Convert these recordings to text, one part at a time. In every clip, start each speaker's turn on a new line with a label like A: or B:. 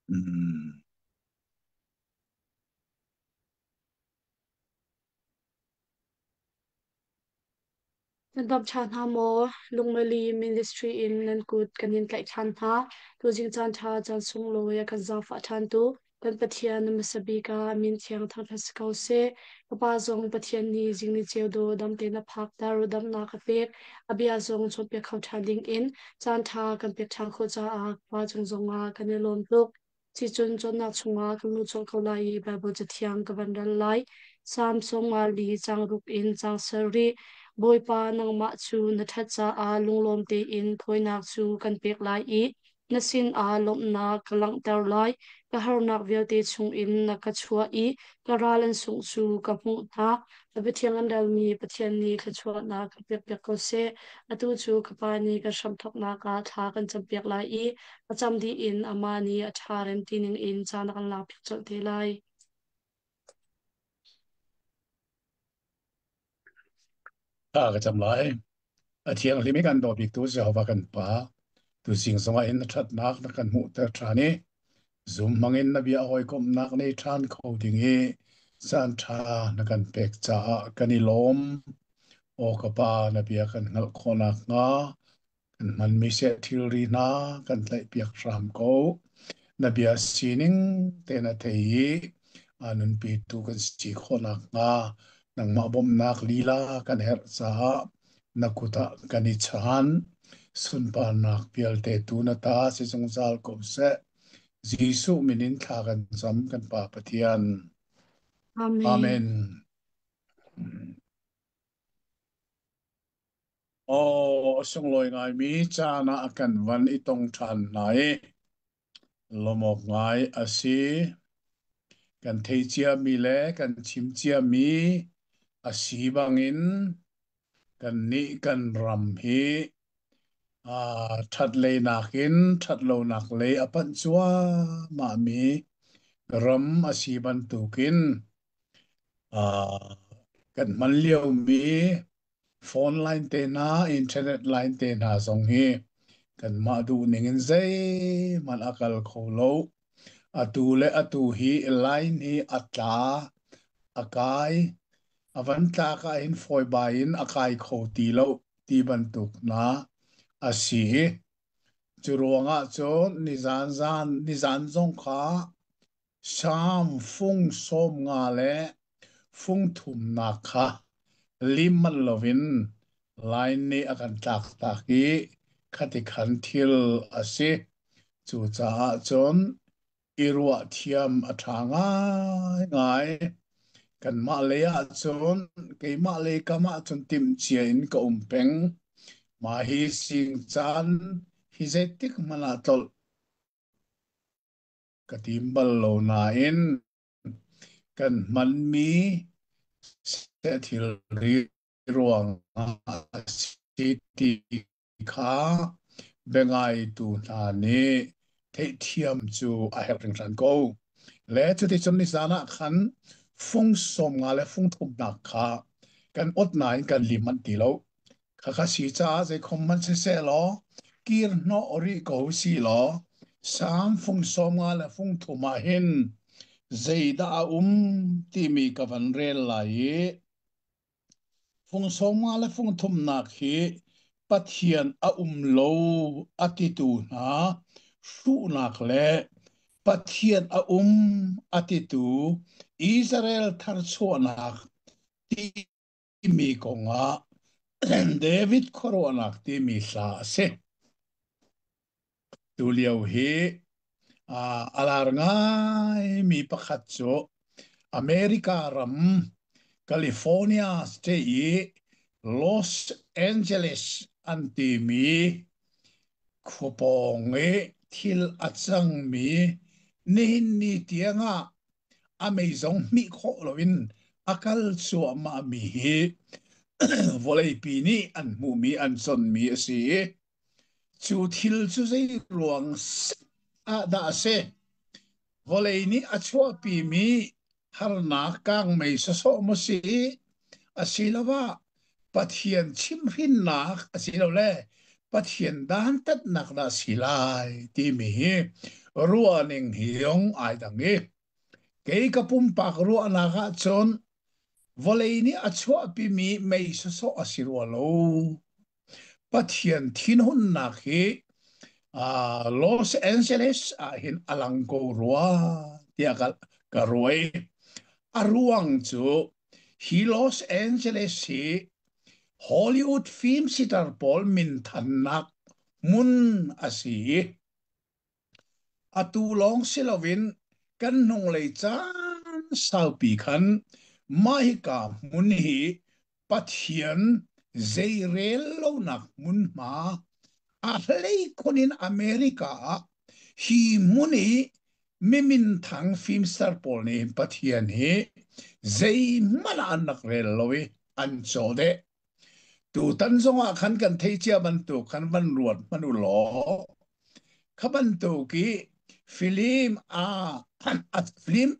A: Mm.
B: Nan dam ṭha hna maw? Lungmeli Ministry in nan kut kan in tlaih ṭhan hna. Tuzing caan ṭha caan sunglawi a kan zaangfah ṭhantu kan Pathian na hmasa bik ah min thiang thangṭhat si ko seh. Ka pa zong Pathian nih zing ni ceu dawh dam tein a phakter, damnak a pek. A bia zong cawnpiak kho ṭhan ding in caan ṭha kan pek ṭhan khawh caah ka pa cung zongah kan i lawm tuk. Sicun cawnnak chungah kan luh colh ko lai i Baibal Cathiang ka van rel lai. Salm 54 caang ruk in caang sarih. Bawipa nangmah cu na ṭhat caah lunglawm tein thawinak cu kan pek lai i na sinah lawmhnak ka langhter lai. Ka harnak vialte chungin na ka chuah i ka ral an sungh cu ka hmuh hna. A biathiang an relmi Pathian nih thluachuahnak kan pekpiak ko seh. Atu cu ka Pa nih kan hramthawknak ah thla kan campiak lai i a cam dih in amah nih a ṭha rem ti ning in caan a kan lakpiak colh te lai.
A: Thla ka cam lai. A thianghlim i kan daw biktu Jehovah kan Pa, tuzing zongah in na ṭhatnak na kan hmuhter ṭhan i zum hmangin na bia hawikomhnak nei ṭhan kho ding i caan ṭha na kan pek caah kan i lawm. Aw ka Pa, na bia kan hngalh khawh nakhnga Kan hmanmi seh thilri hna kan tlaihpiak hram ko. Na bia sining te na thei i a nunpitu kan si khawh nakhnga nangmah bawmhnak lila kan herh caah na kut ah kan i chan. Sunparnak vialte tu na ta si zungzal ko seh. Jesuh min in thla kan cam kan Pa Pathian.
B: Amen.
A: Amen. Aw, a sunglawi ngaimi caan ah a kan van i tong ṭhan hna i lawmawk ngai a si. Kan thei ciami le kan chim ciami a si bangin kannih kan ram hi ṭhat lei nakin ṭhat lonak lei a panh cuahmahmi ram a si bantukin kan hman liomi Phone line te hna, internet line te hna zong hi kanmah duhning in zeihmanh a kal kho lo. Atu le atu hi line hi a tla, a kai, a van tlak ahhin fawibai in a kai kho ti lo ti bantuk hna a si i cu ruangah cun nizan zan nizan zong kha Salm fung 50 le fung thumnak kha lim manh loin line nih a kan tlaktak i khati khan thil a si. Cucaah cun i ruah thiam a ṭha ngaingai. Kanmah lei ahcun keimah lei kam ahcun timhcia in ka um peng. Mah hi sing caan hi zeitik hmanh ah tlolh ka tim bal lo nain kan hmanmi seh thilri ruangah a si ti kha biangaitu hna nih theihthiam cu a herh hringhran ko. Le cuticun nizan ah khan fung 50 le fung thumnak kha kan ot nain kan lim manh ti lo. Khakha si caah zeikhom hmanh siseh law kir hnawh rih ko si law Salm fung 50 le fung thum ah hin zeidah a um timi ka van rel lai i fung 50 le fung thumnak hi Pathian a um lo a titu hna hruhnak le Pathian a um a titu Israel tharchuahnak ti timi kongah David khuaruahnak timi hla a si. Tulio hi a lar ngaimi pakhat cu America ram California state i Los Angeles an timi khuapawng i thil a cangmi nihin ni tiangah a mei zong hmih khawh loin a kal cuahmahmi hi vawleipi nih an hmuhmi an conmi a si i cu thil cu zei ruang ah dah a si? Vawlei nih a chuahpimi harnak kangmei sawsawh maw si asiloah Pathian chimhhrinnak asilole Pathian dantatnak dah si lai timi hi ruahning hi yong ai dang i kei ka pumpak ruahnak ahcun vawlei nih a chuahpimi mei sawsawh a si rua lo. Pathian thinhunnak hi Los Angeles ah hin a lang ko rua tiah ka ruai. A ruang cu hi Los Angeles hi Hollywood film sitar pawl minthannak hmun a si i Atu lawng si loin kan hnunglei caan saupi khan mah hika hmun hi Pathian zeirel lonak hmunhma a hleikhun in America ah hi hmun i mi minthang fimser pawl nih hin Pathian hi zeihmanh ah an rak rel lo i an caw deh. Tutan zongah khan kan theih cia bantuk khan van ruat hmanh u law kha bantuk i film a film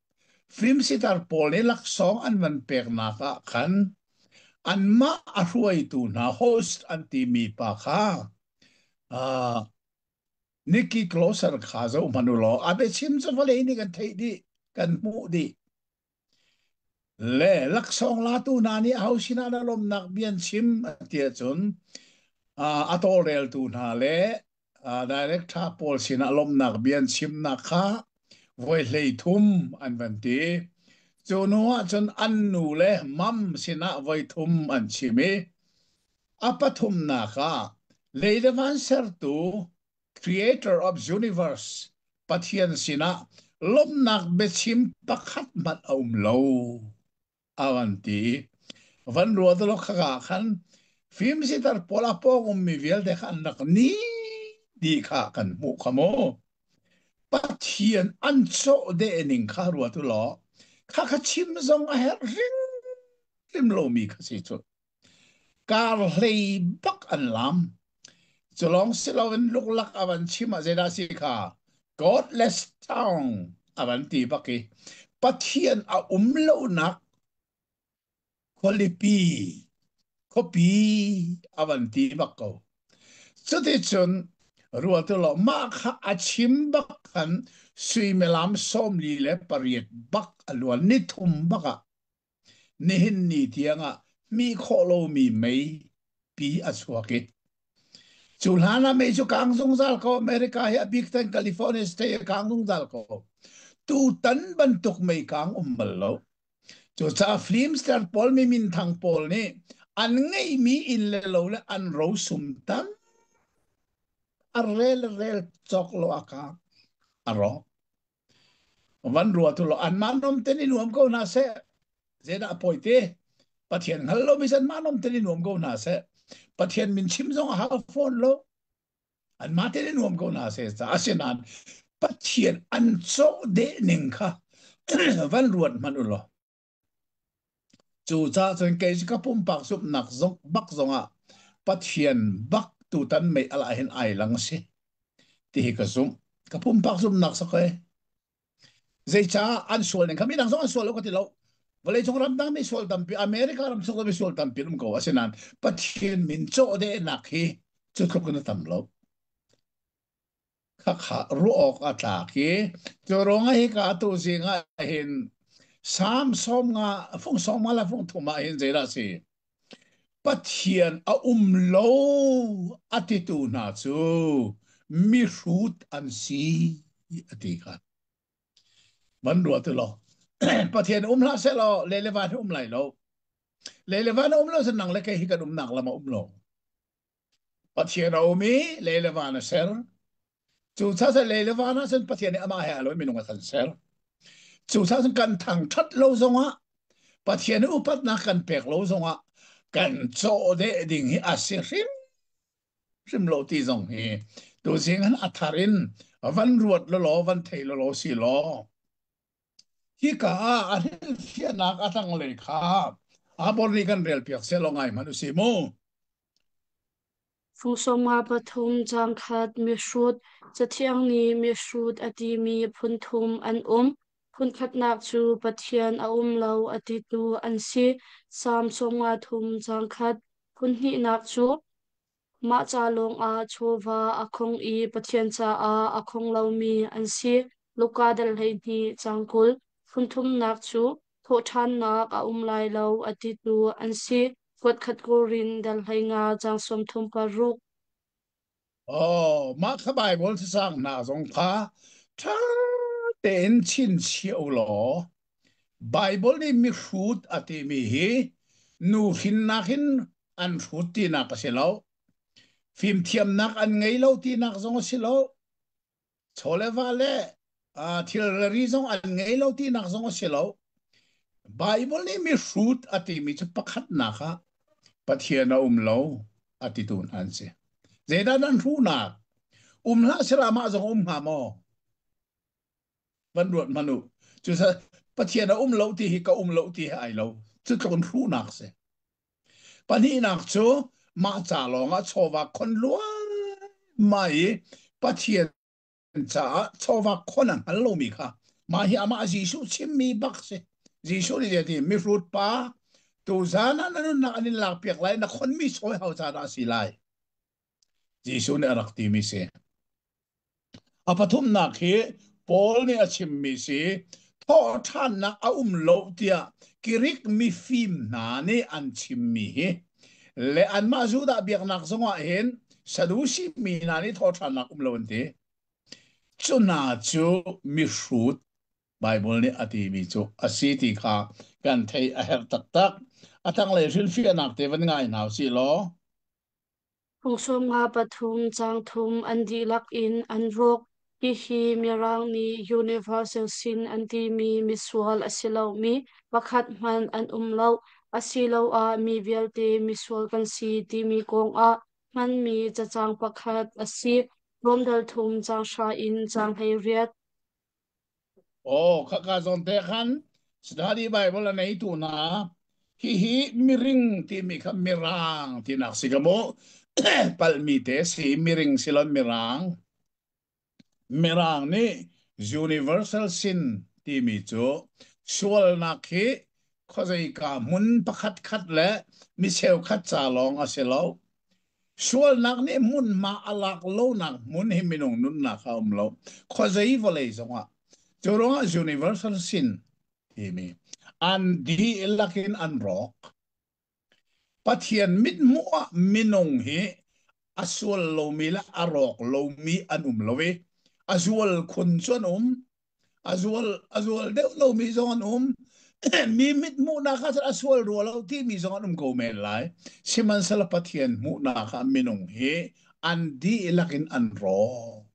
A: film sitar pawl nih laksawng an van peknak ah khan anmah a hruaitu hna host an timi pa kha uh, Nikki Closer kha zoh hmanh u law a biachim cu vawlei nih kan theih dih kan hmuh dih. Le laksawng latu hna nih aho sinah dah lawmhnak bia an chim ti ahcun a tawlreltu hna le director pawl sinah lawmhnak bia an chimnak kha voi 33 an van ti. Cu hnu ahcun an nu le mam sinah voi thum an chim i a pathumnak ah lei le van sertu Creator of universe Pathian sinah lawmhnak biachim pakhat hmanh a um lo a van ti. Van ruat lo khaka khan film sitar pawl a pawng ummi vialte kha an rak ni di kha kan hmuh kha mu. Pathian an cawh de ning kha ruat u law kha kha chim zong a herh hrimhrim lomi kha si cu. Kar hlei bak an lam. Cu lawng si loin luklak a van chim ah zeidah si kha godless town a van ti bak i Pathian a um lonak khualipi khuapi a van ti bak ko. Cuticun ruat u law mah kha a chim bak khan suimilam 48 bak a luan ni thum bak ah Nihin ni tiangah hmih khawh lomi mei pi a chuak i cu hlan ah mei cu kang zungzal ko. America hi a bik ten California state a kang zungzal ko. Tutan bantuk mei kang um bal lo. Cucaah filmstar pawl mi minthang pawl nih an ngeihmi inn le lo le an rosum tam a rel rel cawk lo a kang a rawk. Van ruat u law anmah nom ten i nuam ko hna seh. Zeidah a pawi te? Pathian hngal lomi cu anmah nom ten i nuam ko hna seh. Pathian min chim zong a hau fawn lo. Anmah ten i nuam ko hna seh. Ca asinain Pathian an cawh deh ning kha van ruat hmanh u law. Cucaah cun kei cu ka pumpak zumhnak zong bak zongah Pathian bak tutan mei al ah hin ai lang si ti hi ka zumh. Ka pumpak zumhnak si ko. Zeicah an sual ning kha midang zong an sual lo ka ti lo. Vawleicung ramdang mi sual tampi, America ram chung mi sual tampi um ko. Asinain Pathian min cawh dehnak hi cu tluk in a tam lo. Khakha ruah awk a tlak i cu ruangah hika tu zing ah hin Salm 50 fung 50 le fung thum ah hin zeidah a si? Pathian a um lo a titu hna cu mihrut an si a ti kha. Van ruat u law Pathian um hlah seh law le le van hi um lai lo. Le le van a um lo cun nang le kei hi kan umnak lam a um lo. Pathian a um i lei le van a ser. Cu ca lei le van ah cun Pathian nih amah he aa lo i minung a kan ser. Cu ca cun kan thangṭhat lo zongah Pathian nih upatnak kan pek lo zongah kan cawh deh ding hi a si hrim hrim lo ti zong hi tuzing han a thar in van ruat lawlaw van thei lawlaw si law hika ah a hrilhfiahnak a tanglei kha Abor nih kan relpiak seh law ngai hmanh u si mu.
B: Fung 53 caang khat mihrut, Cathiang nih mihrut a timi phun thum an um. Phun khatnak cu Pathian a um lo a titu an si. Salm 53 caang khat. Phun hnihnak cu. Mah ca lawngah chawva a khong i Pathian caah a khong lomi an si. Luka dal 12 caang 20. Phunthumnak cu thawhṭhannak a um lai lo a titu an si. Kuatkhat Korin dal 15 caang 36.
A: Oh, mah kha Baibal cacang hna zong kha ṭha tein chinchiah u law Baibal nih mihrut a timi hi nu hrinnak in an hrut tinak a si lo. Fimthiamnak an ngei lo tinak zong a si lo. Chawleva le thilri zong an ngei lo tinak zong a si lo. Baibal nih mihrut a timi cu pakhatnak ah Pathian a um lo a titu hna an si. Zeidah nan hruhnak? Um hlah sehla mah zong um hnga maw? Van ruat hmanh u. Cucaah Pathian a um lo ti hi ka um lo ti hi ai lo. Cu tluk in hruhnak si. Pahnihnak cu mah ca lawngah chawva khon luaimai i Pathian caah chawva khon a hngal lomi kha mah hi amah Jesuh chimmi bak si. Jesuh nih ti mihrut pa tuzan ah na nunnak an in lakpiak lai na khonmi sawi hau ca dah a si lai. Jesuh nih a rak timi si. A pathumnak hi Paul nih a chimmi si thawhṭhannak a um lo tiah Greek mifim hna nih an chimmi hi le anmah Judah biaknak zongah hin Sadusi mi hna nih thawhṭhannak um lo an ti. Cu hna cu mihrut Baibal nih a timi cu a si ti kha kan theih a herh taktak. A tanglei hrilhfiahnak te van ngai hna usih law.
B: Phung 53 caang thum an dihlak in an rawk. Hihi Mirang nih universal sin an timi misual a si lomi pakhat hmanh an um lo, asiloah mi vialte misual kan si timi kongah hmanmi cacang pakhat a si. Rom dal thum caang hra in caang 18.
A: Aw, khaka zawn te khan Study Bible a neitu hna hihi miring timi kha mirang tinak si ka mu palmi te si miring silon mirang mirang nih universal sin timi cu sualnak hi khuazeika hmun pakhat khat le mi cheukhat ca lawng a si lo. Sualnak nih hmunhma a lak lonak hmun hi minung nunnak a um lo. Khuazei vawlei zongah. Cu ruangah universal sin timi an dihlak in an rawk. Pathian mithmuh ah minung hi a sual lomi le a rawk lomi an um lo i a zual khun cu an um. A zual deuh lomi zong an um. Mi mit hmuhnak ah cun a sual rua lo timi zong an um ko men lai. Sihmanhsehlaw Pathian hmuhnak ah minung hi an dihlak in an rawk.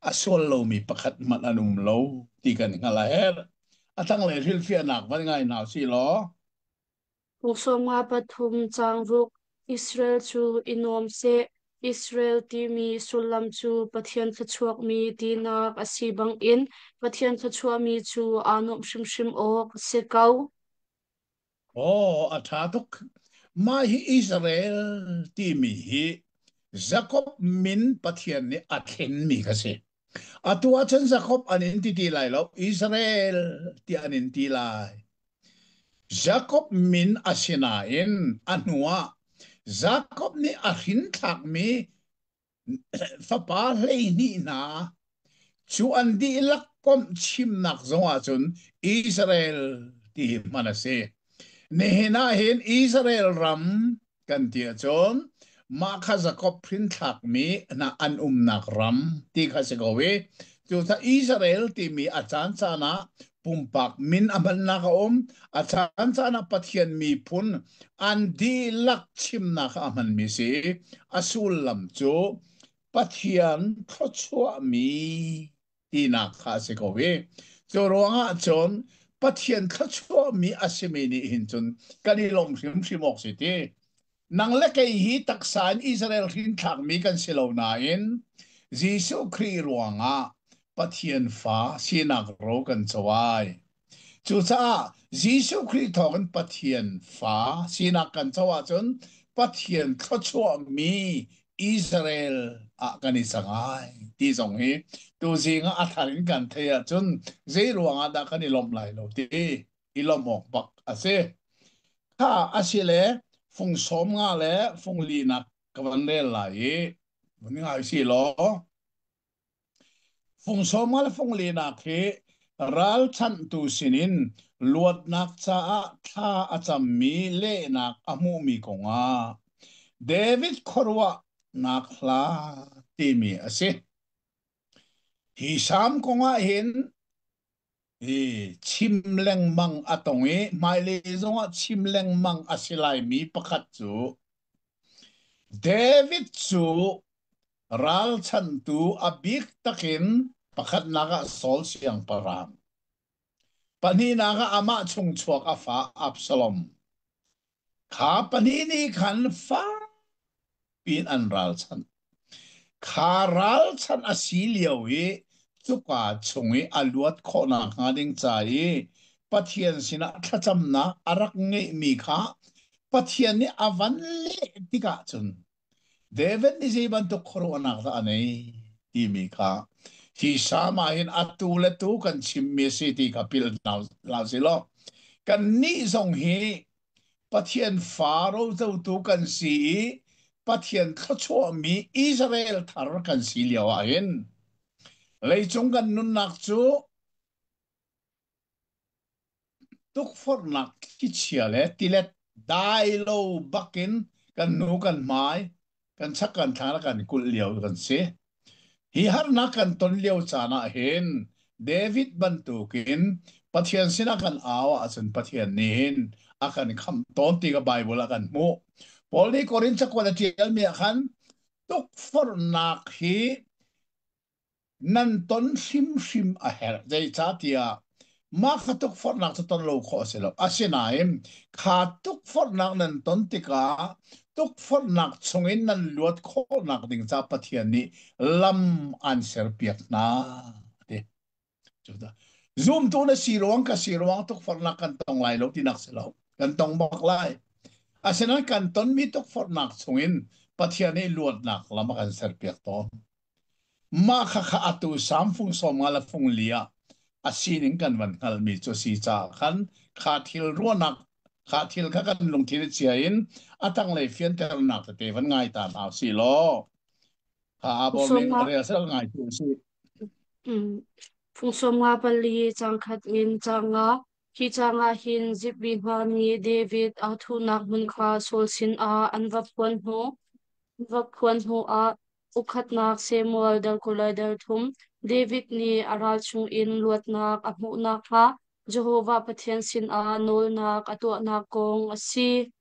A: A sual lomi pakhat hmanh an um lo ti kan hngalh a herh. A tanglei hrilhfiahnak van ngai hna usih law.
B: Kum 53 caang ruk Israel cu i nuam seh. Israel timi sullam cu Pathian thluachuakmi tinak a si bangin Pathian thluachuahmi cu aa nuamh hrimhrim awk a si ko.
A: Aw, a ṭha tuk. Mah hi Israel timi hi Jakob min Pathian nih a thlenmi kha si. Atu ahcun Jakob an in ti ti lai lo, Israel tiah an in ti lai. Jakob min a si nain a hnuah Jakob nih a hrinthlakmi fapa 12 hna cu an dihlak komh chimnak zongah cun Israel ti hi hman a si. Nihin ah hin Israel ram kan ti ahcun mah kha Jakob hrinthlakmi hna an umnak ram ti kha si ko i cucaah Israel timi a caancaan ah pumpak min a hmannak a um a caancaan ah Pathian miphun an dihlak chimnak a hmanmi si a sullam cu Pathian thluachuahmi tinak kha a si ko i cu ruangah cun Pathian thluachuahmi a simi nih hin cun kan i lawm hrimhrim awk si ti. Nang le kei hi taksa in Israel hrinthlakmi kan si lo nain Jesuh Khrih ruangah Pathian fa sinak ro kan co ai. Cucaah Jesuh Khrih thawngin Pathian fa sinak kan co ahcun Pathian thluachuahmi Israel ah kan i cang ai ti zong hi tuzing ah a thar in kan theih ahcun zei ruangah dah kan i lawmh lai lo ti i lawmh awk bak a si. Kha a si le fung 50 le fung linak. Ka van rel lai i van ngai si law fung sawma le fung linak hi ralchanhtu sinin luatnak caah thla a cammi lehnak a hmuhmi kongah David khuaruahnak hla timi a si. Hi salm kongah hin hi chim lengmang a tong i hmailei zongah chim lengmang a si laimi pakhat cu David cu ralchanhtu a bik takin pakhatnak ah Saul siangpahrang, pahnihnak ah amah chungchuak a fa Absalom. Kha pahnih nih khan fak piin an ralchanh. Kha ralchanh a si lio i cuka chung i a luat khawhnak hnga ding ca i Pathian sinah thlacamnak a rak ngeihmi kha Pathian nih a van leh tikah cun David nih zei bantuk khuaruahnak dah a nei timi kha hi salm ah hin atu le tu kan chimmi a si ti kha philh hna sih law kannih zong hi Pathian fa rocotu kan si i Pathian thluachuahmi Israel thar kan si lio ah hin leicung kan nunnak cu tukforhnak thlichia le tilet dai lo bakin kan hnu kan hmai kan chak kan thlang le kan kulh lio kan si. Hi harnak kan ton lio caan ah hin David bantukin Pathian sinah kan au ahcun Pathian nih hin a kan khamh tawn ti ka Bible ah kan hmuh. Paul nih Korin cakuat a ṭialmi ah khan tukforhnak hi nan ton hrimhrim a herh. Zeicahtiah mah kha tukforhnak cu ton lo khawh a si lo. Asinain kha tukforhnak nan ton tikah tukforhnak chungin nan luat khawhnak ding ca Pathian nih lam aan serpiak hna. Ti. Zumtu na si ruang ka si ruang tukforhnak kan tong lai lo tinak si lo. Kan tong bak lai. Asinain kan tonmi tukforhnak chungin Pathian nih luatnak lam a kan serpiak tawn. Mah khakha atu samfung 50 le fung li ah a sining kan van hngalhmi cu a si caah khan kha thil ruahnak kha thil kha kan lungthin i chia in a tanglei fianternak tete van ngai ta hna usih law kha aa
B: Phung
A: bor
B: sawm
A: ning
B: nga
A: rel sel ngai tu usih.
B: mm, phung 54 caang khat in caang nga. Hi caang ah hin zipmi hna nih David aa thuhnak hmun kha Saul sinah an va phuan hnu. Va phuan hnuah ukhatnak Samuel dal 20 dal thum David nih a ral chungin luatnak a hmuh nakhnga Jehovah Pathian sinah nawlnak a tuahnak kong a si.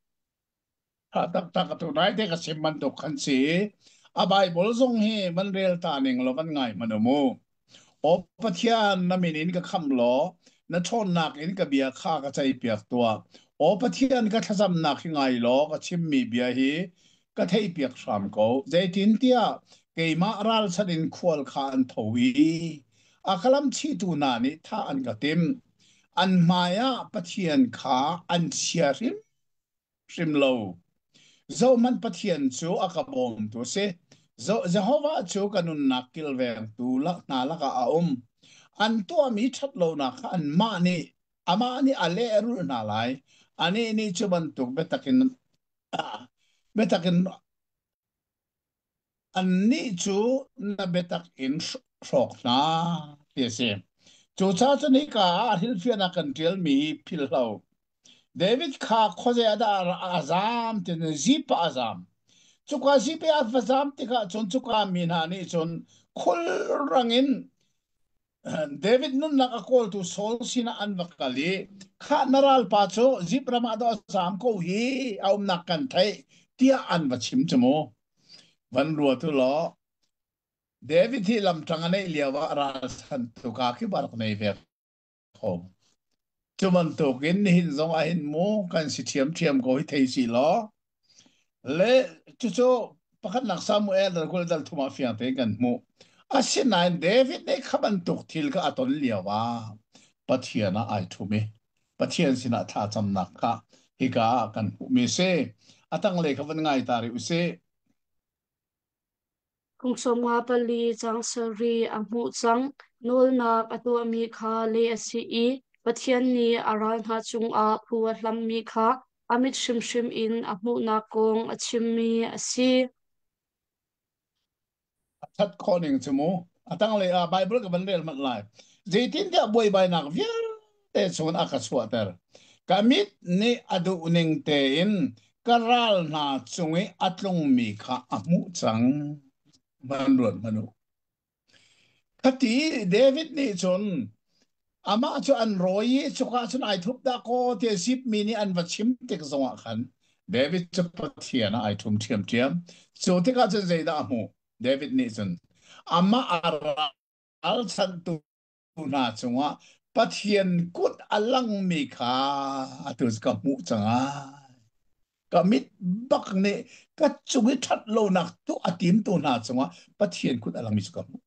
A: Ha taktak atu nai te ka sim bantuk khan si. A Bible zong hi van rel ta ning law van ngai hmanh u mu. Aw Pathian, na min in ka khamh law na ṭhawnnak in ka bia kha ka ceihpiak tuah. Aw Pathian, ka thlacamnak hi ngai law ka chimmi bia hi ka theihpiak hram ko. Zeitintiah keimah ralchanh in khual kha an tho i a ka lamchihtu hna nih thah an ka timh. An hmaiah Pathian kha an chia hrimhrim lo. Zohhmanh Pathian cu a ka bawmtu a si. Jehovah cu ka nunnak kilvengtu hna lakah a um. An tuahmi ṭhatlonak kha anmah nih amah nih a lehrulh hna lai. Anih nih cu bantuk biatak in annih cu na biatak in hrawk hna ti a si. Cucaah cun hika ah a hrilhfiahnak kan ṭialmi hi philhlo. David kha khuazei ah dah a zaam ti Zip ah a zaam. Cuka Zip i a va zaam tikah cun cuka mi hna nih cun khulrang in David nunnak a kawltu Saul sinah an va kal i khah na ralpa cu Zip ram ah dawh a zaam ko hi a umnak kan theih tiah an va chim cu mu. Van ruat u law David hi lamṭang a neih lio ah ralchan tuka khi barak nei ve kho. Cu bantukin nihin zong ah hin mu kan si ṭhiamṭhiam ko hi thei si law le cucu pakhatnak Samuel dal 20 dal thum ah fiang tein kan hmuh. Asinain David nih kha bantuk thil kha a ton lio ah Pathian ah ai ṭhum i Pathian sinah thlacamnak kha hika ah kan hmuhmi a si. A tanglei kha van ngai ta rih u sih.
B: Kum 54 caang sarih a hmuh cang. Nawlnak a tuahmi kha leh a si i Pathian nih a ral hna cungah phu a hlammi kha a mit hrimhrim in a hmuhnak kong a chimmi a si.
A: A that khawh ning cu mu. A tanglei ah Bible ka van rel hmanh lai. Zeitintiah buaibainak vialte chungin a ka chuahter. Ka mit nih a duh ning tein ka ral hna cung i a tlungmi kha a hmuh cang. Van ruat hmanh u. Khati David nih cun amah cu an rawi i cuka cun ai thup dah kaw tiah zipmi nih an va chim tik zongah khan David cu Pathian ah ai ṭhum ṭhiamṭhiam. Cu tikah cun zeidah a hmuh? David nih cun amah a ralchanhtu hna cungah Pathian kut a langmi kha atu cu ka hmuh cang ai. Ka mit bak nih ka cung i ṭhat lonak tuah a timtu hna cungah Pathian kut a langmi cu ka hmuh.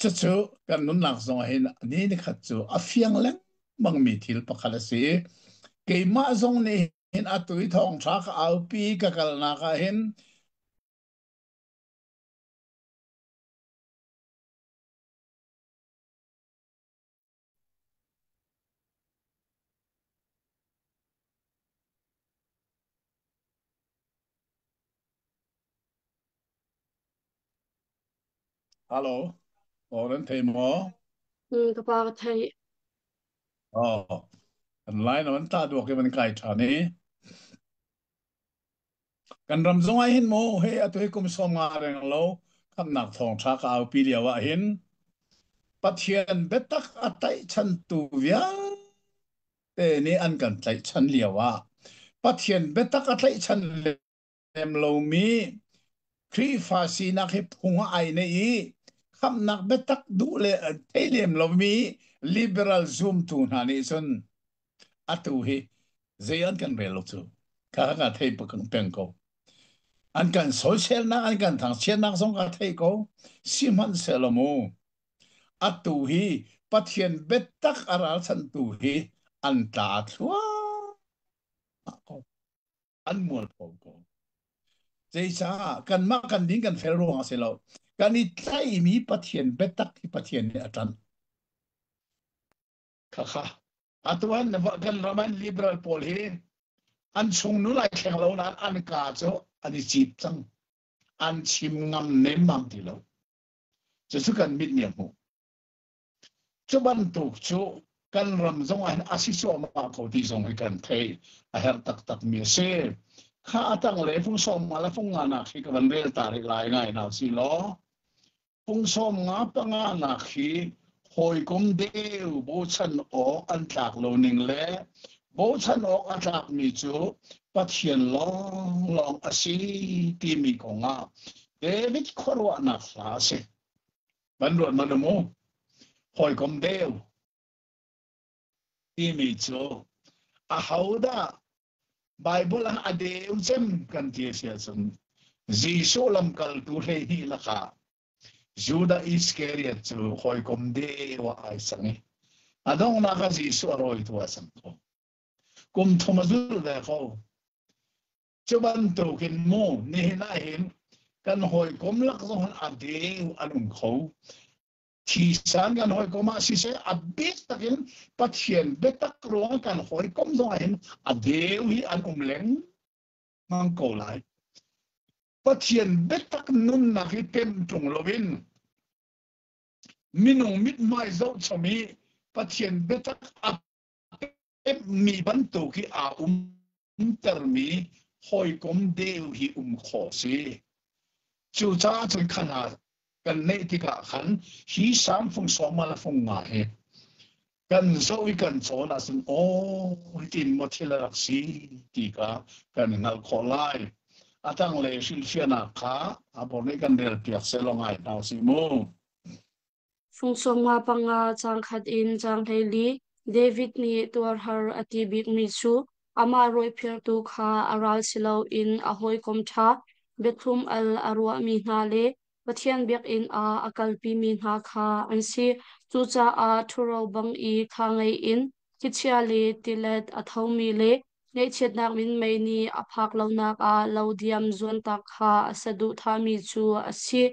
A: Cucu kan nunnak zong ah hin ni nikhat cu a fiang lengmangmi thil pakhat a si i keimah zong nih hin atu i thawngṭha ka aupi ka kalnak ah hin Halo, aw nan thei maw?
B: Ka pa ka theih.
A: Oh, kan line an ta duak i van kai ṭhan i kan ram zong ah hin mu hei atu hi kum 50 reng lo khamnak thawngṭha ka aupi lio ah hin Pathian biatak a tlaihchantu vialte nih an kan tlaihchan lio ah Pathian biatak a tlaihchan lem lomi Khrihfa sinak hi phung ah ai neih i khamhnak biatak duh le thei lem lomi liberal zumtu hna nih cun atu hi zei an kan rel lo cu kha ka thei peng ko. An kan soiselnak an kan thangchiatnak zong ka thei ko. Sihmanhsehlaw mu atu hi Pathian biatak a ralchanhtu hi an tla thluahmah ko. An mualpho ko. Zeicah kanmah kan ding kan fel ruang a si lo. Kan i tlaihmi Pathian biatak hi Pathian nih a ṭanh. Khakha. Atu an kan ram an liberal pawl hi an chung nu lai thleng lo nain an ka cu an i cip cang. An chim ngam nemmam ti lo. Cucu kan mit nih a hmuh. Cu bantuk cu kan ram zong ah hin a si cuahmah ko ti zong hi kan theih a herh taktakmi a si. Kha a tanglei fung 50 le fung nganak hi ka van rel ta rih lai ngai hna si law fung 55 nak hi hawikom deu bochan awk an tlak lo ning le bochan awk a tlakmi cu Pathian lawnglawng a si timi kongah David khuaruahnak hla a si. Van ruat hmanh mu. Hawikom deu timi cu ahodah Bible ah a deu cem kan ti a si ahcun Jesuh lamkaltu 12 lakah Judah Iskariot cu hawikom deu ah ai cang i a donghnak ah Jesuh a rawitu ah cang ko. Kum thum a zul ve ko. Cu bantukin mu nihin ah hin kan hawikom lak zong a deu an um kho. Thisan kan hawikom ah siseh a bik takin Pathian biatak ruang kan hawikom zong ah hin a deu hi an um lengmang ko lai. Pathian biatak nunnak hi pem ṭung loin minung mithmai zohchom i Pathian biatak a pemmi bantuk hi aa umtermi hawikom deu hi um khawh si. Cucaah cun khan ah kan neih tikah khan hi Salm fung sawma le fung nga hi kan zoh i kan cawn ahcun aw hitin maw thil a rak si ti kha kan i hngalh khawh lai. A tanglei hrilhfiahnak kha a bor nih kan relpiak sehlaw ngai hna usih mu.
B: Fung 55 caang khat in caang 14 David nih tuarhar a ti bikmi cu amah rawiphiartu kha a ral si loin a hawikom ṭha, biathlum al a ruahmi hna le Pathian biakinn ah a kalpimi hna kha an si. Cucaah ṭhuro bang i thla ngei in thlichia le tilet a thomi le Ngaihchiatnak minmei nih a phak lonak ah lo diam zuantak kha a saduhthahmi cu a si.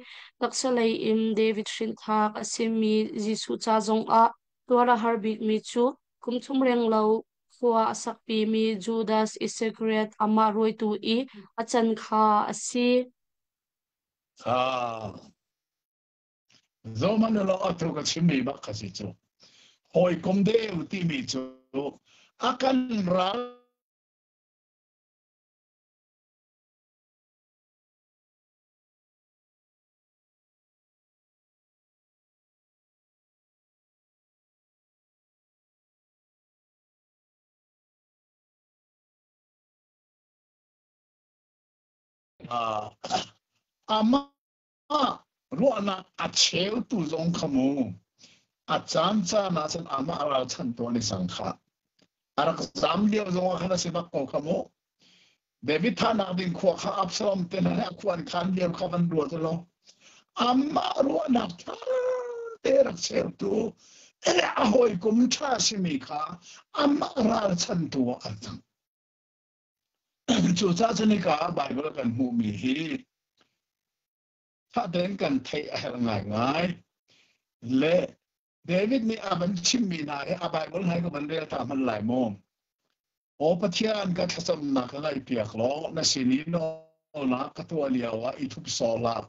B: Taksa lei in David hrinthlak a simi Jesuh ca zongah tuar a har bikmi cu kum thum renglo khua a sakpimi Judas Iskariot amah rawitu i a can kha a si.
A: Ah. Zohhmanh u law atu ka chimmi bak kha si cu. Hawikom deu timi cu a kan ral Amah ruahnak a cheutu zong kha mu a caancaan ah cun amah ralchanhtu an i cang khah. A rak zaam lio zong ah khan a si bak ko kha mu. David thahnak ding khua kha Absalom te hna he a khua an khan lio kha van ruat u law amah ruahnak thar te rak cheutu a hawikom ṭha simi kha amah ralchantu ah an cang. Cucaah cun hika ah Baibal kan hmuhmi hi ṭha tein kan theih a herh ngaingai. Le David nih a van chimmi hna hi a Baibal hna hi ka van rel ta hmanh lai maw? Aw Pathian, ka thlacamnak ka ngaihpiak law na sin i nawlnak ka tuah lio ah i thup sawh hlah.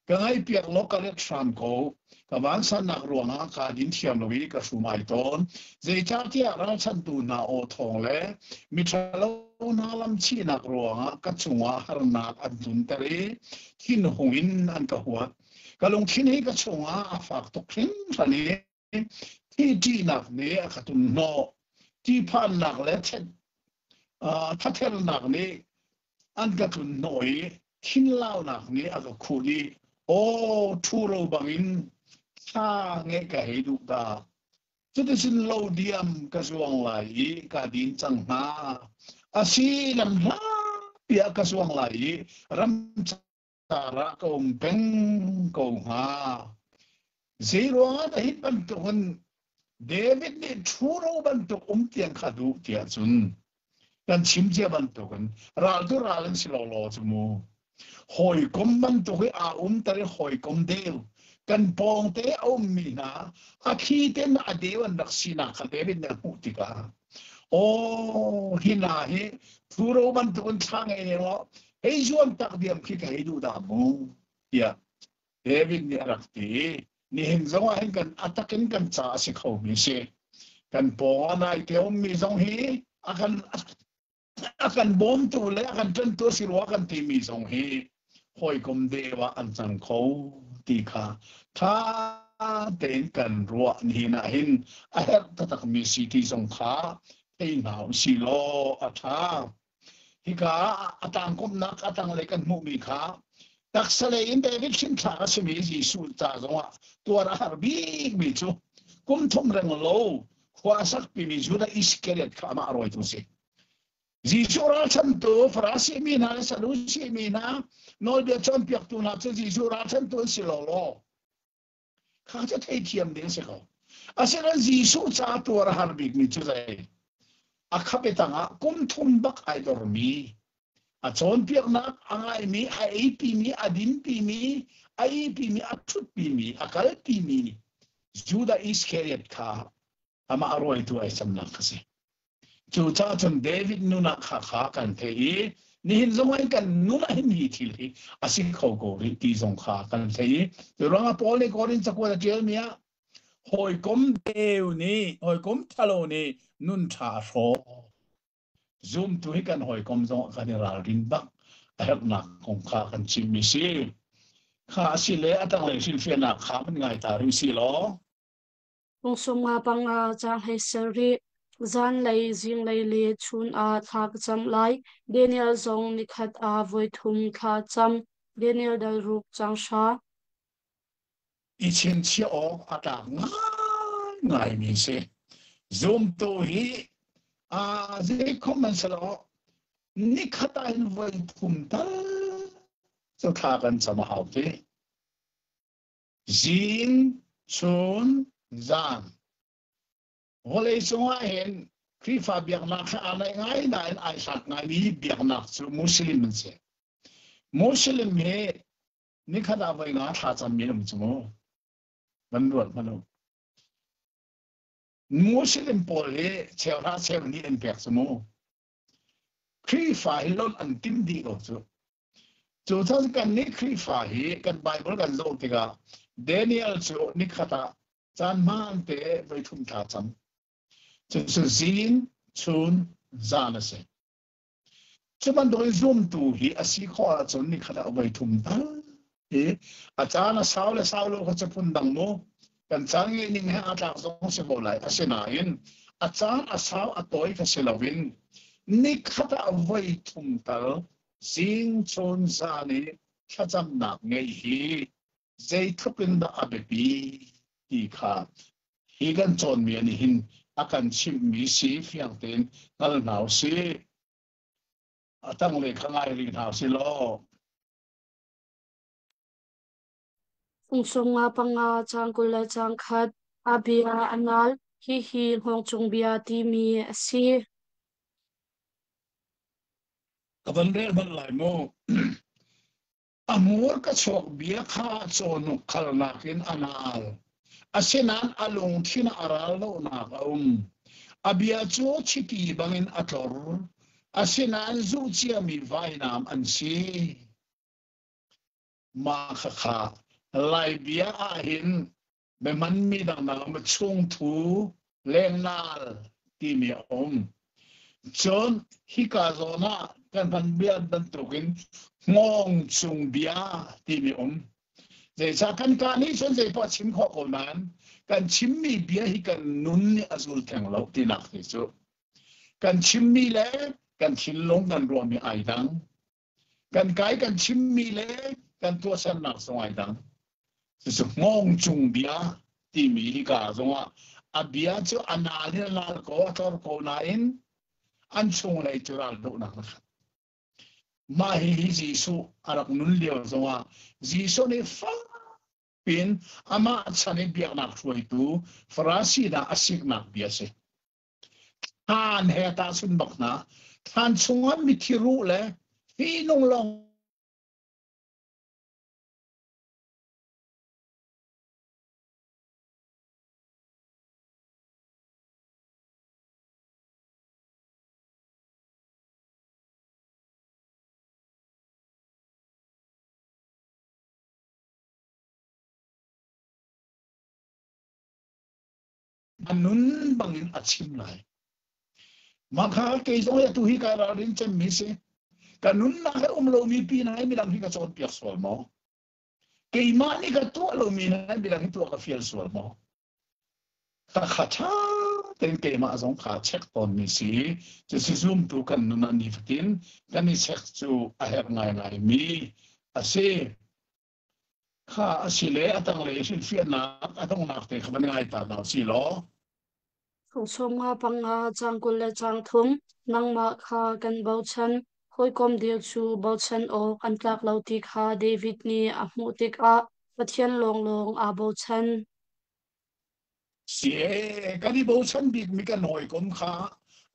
A: Ka ngaihpiak law ka let hram ko. Ka vansannak ruangah kaa din thiam lo i ka hrum ai tawn. Zeicahtiah ralchanhtu hna aw thawng le miṭhalo hna lamchihnak ruangah ka cungah harnak an tlunter i thinhung in an ka huat. Ka lungthin hi ka chungah a fak tuk hringhran i thi ṭihnak nih a ka tumhnawh. Ṭihphannak le thathernak nih an ka tlunhnawh i thinlaunak nih a ka khuh dih. Aw, ṭhuro bangin thla ngeih ka hei duh dah. Cuticun lo diam ka zuang lai i ka din cang hnga. Asi lam hlapi ah ka zuang lai i ram car ah ka um peng ko hnga. Zeiruangah dah hi bantukin David nih ṭhuro bantuk um tiang kha duh tiah cun kan chim cia bantukin ral tu ral an si lo law cu mu. Hawikom bantuk i aa umter i hawikom deu kan pawngte a ummi hna a thli ten a deu an rak sinak kha David nih a hmuh tikah aw hi hna hi ṭhuro bantukin thla ngei ning law hei zuam tak diam khi ka hei duh dah mu tiah David nih a rak ti i nihin zong ah hin kan a takin kan ca a si khomi si. Kan pawng ah naite ummi zong hi a kan a kan bawmtu le a kan ṭantu a si rua kan timi zong hi hawikom deu ah an cang kho ti kha ṭha tein kan ruah nihin ah hin a herh taktakmi si ti zong kha thei hna usih law a ṭha. Hika ah a tlangkomhnak a tanglei kan hmuhmi kha taksa lei in David hrinthlak a simi Jesuh ca zongah tuar a har bikmi cu kum thum reng lo khua a sakpimi Judah Iskariot kha amah a rawitu a si. Jesuh ralchantu Farasi mi hna le Sadusi mi hna nawlbia cawnpiaktu hna cu Jesuh ralchantu an si lawlaw. Kha cu theithiam ding a si ko. Asinain Jesuh ca tuar a har bikmi cu zei? A khape tangah kum thum bak ai dormi, a cawnpiaknak a ngaimi, a eipimi, a dinpimi, a ihpimi, a ṭhutpimi, a kalpimi Judah Iskariot kha amah a rawitu ai camnak kha si. Cucaah cun David nun ah kha kha kan theih i nihin zong ah kan nun ah hin hi thil hi a si kho ko rih ti zong kha kan theih i cu ruangah Paul nih Korin cakuat a ṭialmi ah hawikom deu nih hawikom ṭhalo nih nun ṭha a hrawh. Zumtu hi kan hawikom zong kan i ralrin bak a herhnak kong kha kan chimmi si. Kha a si le a tanglei hrilhfiahnak kha kan ngai ta rih si law.
B: Pung 55 caang hei ser rih. Zanlei, zinglei le chun ah thla ka cam lai. Daniel zong nikhat ah voithum thla cam. Daniel dal ruk caang hra.
A: I chinchiah awk a tlak ngaingaimi si. Zumtu hi zeikhom an si lo nikhat ah hin voi thum tal cu thla kan cam a hau ti. Zing, chun, zan. Vawleicung ah hin Khrihfa biaknak he aa naih ngai nain ai hlat ngaimi biaknak cu Muslim an si. Muslim hi nikhat ah voi nga thla cammi an um cu mu. Van ruat hmanh u. Muslim pawl hi cheuhra cheu nih an pek cu mu. Khrihfa hi lonh an tim dih ko cu. Cucaah kannih Khrihfa hi kan Baibal kan zoh tikah Daniel cu nikhat ah caan hmaan te voithum thla cam. Cucu zing, chun, zan a si. Cu bantuk in zumtu hi a si khawh ahcun nikhat ah voithum tal hi a caan a sau le sau lo kha cu phun dang mu. Kan caan ngeih ning he aa tlak zong si ko lai. Asinain a caan a sau a tawi kha si loin nikhat ah voithum tal zing, chun, zan i thlacamnak ngeih hi zeitluk in dah a biapi ti kha hi kan cawnmi nih hin a kan chimhmi si fiang tein hngal hna u sih. A tanglei kha ngai rih hna u sih law.
B: Fung nga panga caang 20 le caang khat a bia a nal. Hihi hngawngcung bia timi a si.
A: Ka van rel hmanh lai mu. A hmurka chuak bia kha cawhnuk khalnak in a naal. Asinain a lungthin ah a ral lonak a um. A bia cu chiti bangin a tlor. Asinain zuh ciami vainam an si. Mah khakha Lai bia ahhin biahmanmi dangdang um chungthu lengnal timi a um. Cun hika zawn ah kan hman bia bantukin hngawng cung bia timi um. Zeicah kan kaa nih cun zeipoah chim khawh ko nain kan chimmi bia hi kan nun nih a zul theng lo tinak hi cu. Kan chimmi le kan thinlung kan ruahmi ai dang. Kan kai kan chimmi le kan tuahsernak zong ai dang. Cucu hngawng cung bia timi hika zongah a bia cu a nal in a nal ko, a tlor ko nain an chunglei cu raldohnak a khat. Mah hihi Jesuh a rak nun lio zongah Jesuh nih fak pin amah chan i biaknak hruaitu Farasi hna a siknak bia a si. Thlan he tahchun bak hna. Thlan chungah mithi ruh le fihnung lawng a nun bangin a chim lai. Mah kha kei zong hi atu hi kai ralrin cemmi si. Ka nunnak he um lomi pin ah midang hi ka cawnpiak sual maw? Keimah nih ka tuah lomi na midang hi tuah ka fial sual maw? Ka kha ṭha tein keimah zong kha check tawnmi si. Cucu zumtu kan nun ah nifatin kan i check cu a herh ngaingaimi a si. Kha a si le a tanglei hrilhfiahnak a donghnak te kha van ngai ta hna usih law.
B: Fung sawm nga panga caang 20 le caang thum nangmah kha kan bochan. Hawikom deu cu bochan awk an tlak lo ti kha David nih a hmuh tikah Pathian lawnglawng aa bochan.
A: Si ee, kan i bochan bikmi kan hawikom kha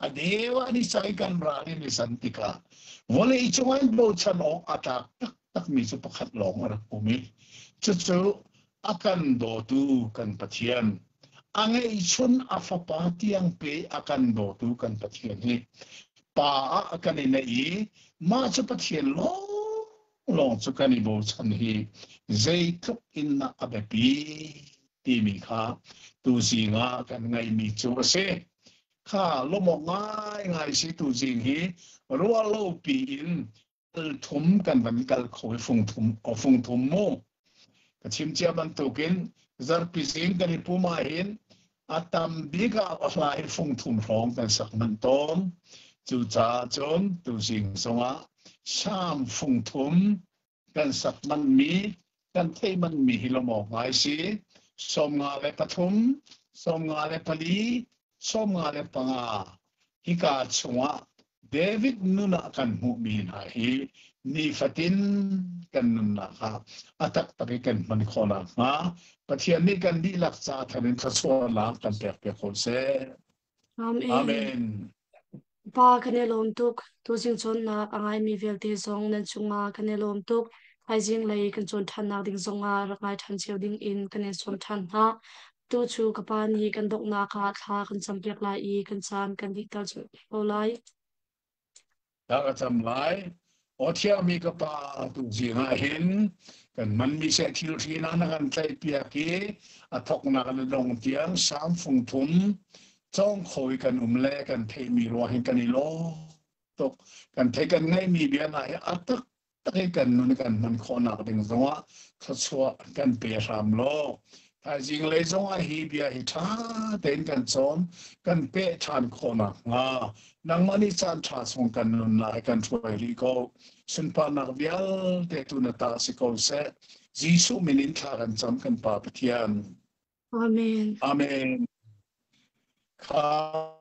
A: a deu ah ni cai kan ral in i san tikah vawlei cungah in bochan awk a tlak taktakmi cu pakhat lawng a rak um i cucu a kan dawtu kan Pathian a ngeihchun a fapa tiang pe a kan dawtu kan Pathian hi pa ah kan i neih i mah cu Pathian lawnglawng cu kan i bochan hi zeitluk in dah a biapi timi kha tuzing ah kan ngaihmi cu a si. Kha lawmawk ngaingai si tuzing hi ruah lo piin thum kan van kal kho i fung thum o fung thum mu ka chim cia bantukin zarpi zing kan i pum ahhin a tam bik ah a hla hi fung thum hrawng kan sak manh tawn cucaah cun tuzing zongah Salm fung thum kan sak manmi kan theih manmi hi lawmawk ngai si 53 54 55 hika chungah David nun ah kan hmuhmi hna hi nifatin kan nunnak ah a taktak i kan hman khawh nakhnga Pathian nih kan dihlak ca thar in thluachuahnak kan pekpiak ko seh.
B: Amen.
A: Amen.
B: Pa kan i lawm tuk. Tuzing cawnnak a ngaimi vialte zong nan cungah kan i lawm tuk. Thaizing lei kan cawn ṭhannak ding zongah rak ngai ṭhan cio ding in kan in sawm ṭhan hna. Tu cu ka pa nih kan donghnak ah thla kan campiak lai i kan caan kan dihter ko lai.
A: Thla ka cam lai. Aw thiangmi ka Pa, tuzing ah hin kan manmi seh thilhri na na kan tlaihpiak i a thawknak na dong tiang Salm fung thum cawng kho i kan um le kan theihmi ruang hin kan i lawm tuk. Kan theih kan ngaihmi bia hna hi a tak tak i kan nun kan hman khawhnak ding zongah thluachuah kan pe hram law. Thaizing lei zongah hi bia hi ṭha tein kan cawn, kan peh ṭhan khawh nakhnga nangmah nih caan ṭha chung kan nunnak hi kan hruai rih ko. Sunparnak vialte tu na ta si ko seh. Jesuh min in thla kan cam kan Pa Pathian.
B: Amen.
A: Amen. Kha.